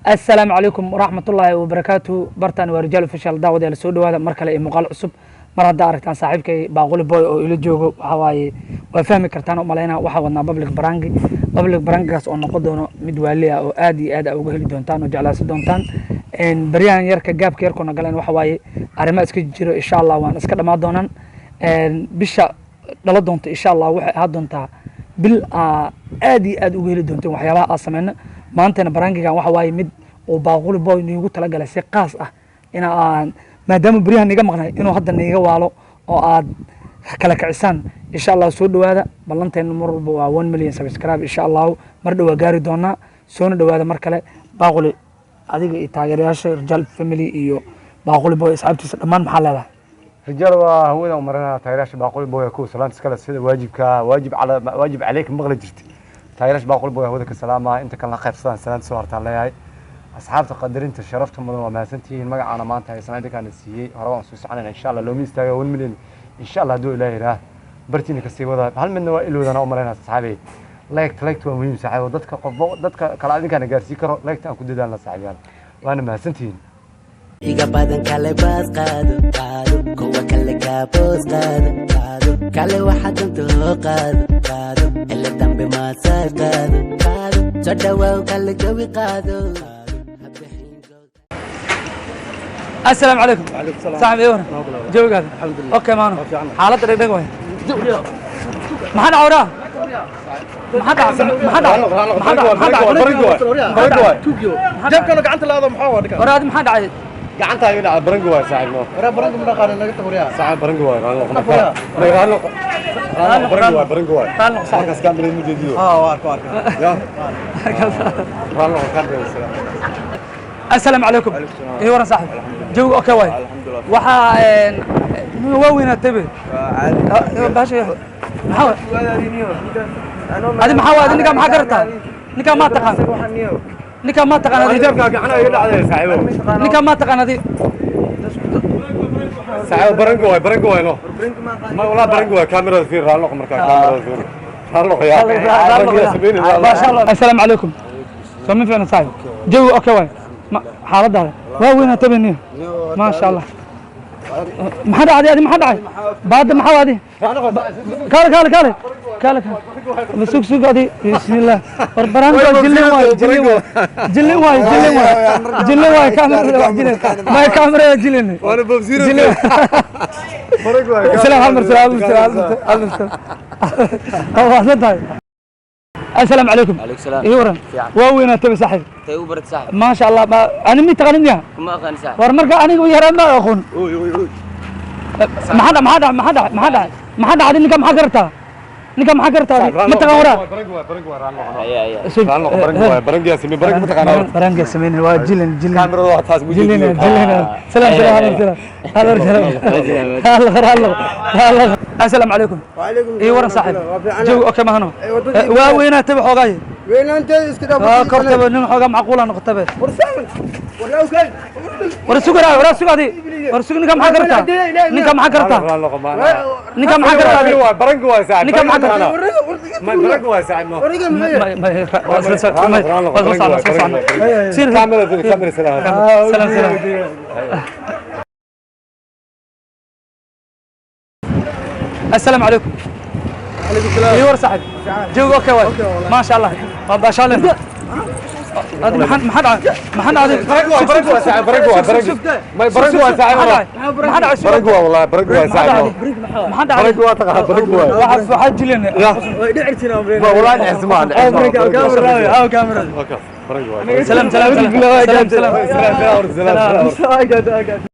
Assalaamu calaykum waraxmatullaahi wabarakaatu. Bartaan waa Rijaal Official. Daawadayaal, soo dhawaada mar kale iyo muuqaal cusub. Mar haddaa aragtaan saaxiibkay Baaquli Boy oo ila joogo, waxaa waaye waa fahmi kartaan u malaynaa. Waxaa wadnaa public prank, public prankigaas oo noqon doono mid waali ah oo aad iyo aad aa uga heli doontaan oo jeclaasi doontaan. Baryahan yarka gaabka yarkoona galeen waxa waaye arrimo iska jiro. Insha Allah waan iska dhammaan doonaan. Bisha dhala doonta insha Allah waxay ahaan doontaa bil aa aad iyo aad uga heli doonteen waxyaabaha aa sameyno. Maantana prankigan waxa waaye mid uu Baaquli Boy niigu talagalay si qaas ah ina aan maadaama beryahan niga maqnay inuu hadda niiga waalo oo aad kala kicisaan insha Allah. Soo dhawaada. Ballanteena mar walba waa 1 million subscribe. Insha Allahu mar dhow waa gaari doonaa. Soona dhawaada mar kale. Baaquli, adiga iyo taageerayaasha Rijaal Family iyo Baaquli Boy asxaabtiisa dhammaan maxaa leedahay? Rijaal waa hawada u marinaa taageerayaasha Baaquli Boy kuwa salaanta iskale sida waajibka waajib cala waajib caleyk maqla jirta. Taageerayaasha Baaquli Boy hawada ka salaama, inta kalena qaybsadaan salaanta soo hartaan leeyahay. Asxaabta qadarinta sharafta mudan, waa mahadsantihiin. Magacaana maanta haysan idinkaana siiyey. Hore waan soo soconayna insha Allah. Looma istaaga 1 million insha Allah hadduu Ilaahay yidhaah. Bartiina kasii wada. Hal midna waa ilowdana u malaynaa asxaabey, like like waa muhiim saaxiibo. Dadka qofba dadka kale adinkaana gaarsii karo like aan ku dadaalna saaxiibayaal. Waana mahadsantihiin. Iga badan kale baas qaado qaado, kuwa kale kaaboos qaado qaado, kale waxa danta hoo qaado qaado, xilli dambe maasaad qaado qaado, soo dhawaaw kale jawi qaado. Assalaamu calaykum saaxib. Ewan jawigaada okay maano? Xaaladda dhegdheg waay. Maxaa dhaca waraa? Maxaa dhaca? Maxaa dhacay? Maxaa dhacay? Maxaa dhacay? Jeebkana gacanta laado, maxaa waa dhigan? Waraa adi maxaa dhacay? Gacanta iga dhacda, prank waay saaxiib no. Waraa prank ma dhaqaana, naga tag waryaa. Saaxiib, prank waay, raalli noqo marka. Raalli noqo, prank waay, prank waay. Raalli noqo, saaxiib. Markaas kamerada ma jeediyo. Haa, waa arko, arko. Ya raalli noqo kamerada. Assalaamu calaykum. Iyo waran saaxib? Jawiga okay waay. Waxaa waa weynaatay be bahasha. Maxaa waay adi? Maxaa waay adi? Ninkaa maxaa garataa? Ninkaa maa taqaan? Ninkaa maa taqaan adi? Jeebka gacana iga dhacday saaxiibo. Ninkaa maa taqaan adi? Saaxiibo, prank waay, prank waay no. Ma walaa prank waay. Kamerada fiir, raalli noqo marka, kamerada fiir, raalli noqo yaa prank sameyn. Maasha Allah. Assalaamu calaykum. Soo ma fiicna saaxib? Jawiga okay waay. Xaaladaada waa weynaatay be niyo, maasha Allah. Maxaa dhacday adi? Maxaa dhacay baada? Maxaa waay adi? Kaale kaale kaale kaale kaale, sug sug adi. Bismillah. War prank waa jilin waay, jilin waay, jilin waay, jilin waay, jilin waay. Kaamirada wax jilin may, kaamirada jilin. Waana bobsiir. Jilin. Prank waay. Salaam hal mar, salaam hal mar, hal mar, hal mar. Waa tahay. Assalaamu calaykum. عليك السلام. Iyo waran? Fiican. Waa weynaatay saaxiib. Tay u barat saaxib? Maasha Allah. Ma ani mi taqanin ya? Kuma aqaan saaxib. War marka aniga yaraan ma aqoon. Maxaa dhac? Maxaa dhac? Maxaa dhac? Maxaa dhacay? Maxaa dhacday? Ninka maxaa garataa? Ninka maxaa garataa? Ma taqaan waraa? Prank waay, prank waay, raalli noqo. Aya aya. Raalli noqo, prank waay, prank yaa sameey. Prank ma taqaanaa? Prank sameyn waa jilin, jilin. Kamerada waa taas ma jilin. jeediyo. Jilin. Salaam salaam hal salaam hal salaam hal hal hal. Assalaamu calaykum. Iyo waran saaxiib? Jawi okay mahano? Waa weynaatay xoogaay. Weynaanteeda iska dhaaf. Waa kortaba nin xoogaa macquula noqotabe. War sugaraa, war sugadi, war sug. Ninka maxaa garataa? Ninka maxaa garataa? Raalli noqo ma. Ninka maxaa garataa? Prank waay, prank waay saaxiib. Ninka maxaa garataa? Ma prank waay saaxiib no. سير. كاميرا كاميرا، سلام. سلام سلام. السلام عليكم. عليكم السلام. ايوه صاحب، جو okay waay، ما شاء الله ما شاء الله. هذا محل محل محل هذا. Prank waay, prank waay saaxiib, prank waay, prank may, prank waay saaxiib. محل. Prank waay والله, prank waay saaxiib. محل. Prank waa taqaan, prank waay. waxa waxa jilin. Ya. Way dhicirtiin. Ma والله dhixismaan. Kamerada. Okay, prank waay. سلام سلام سلام سلام. سلام سلام سلام. سلام.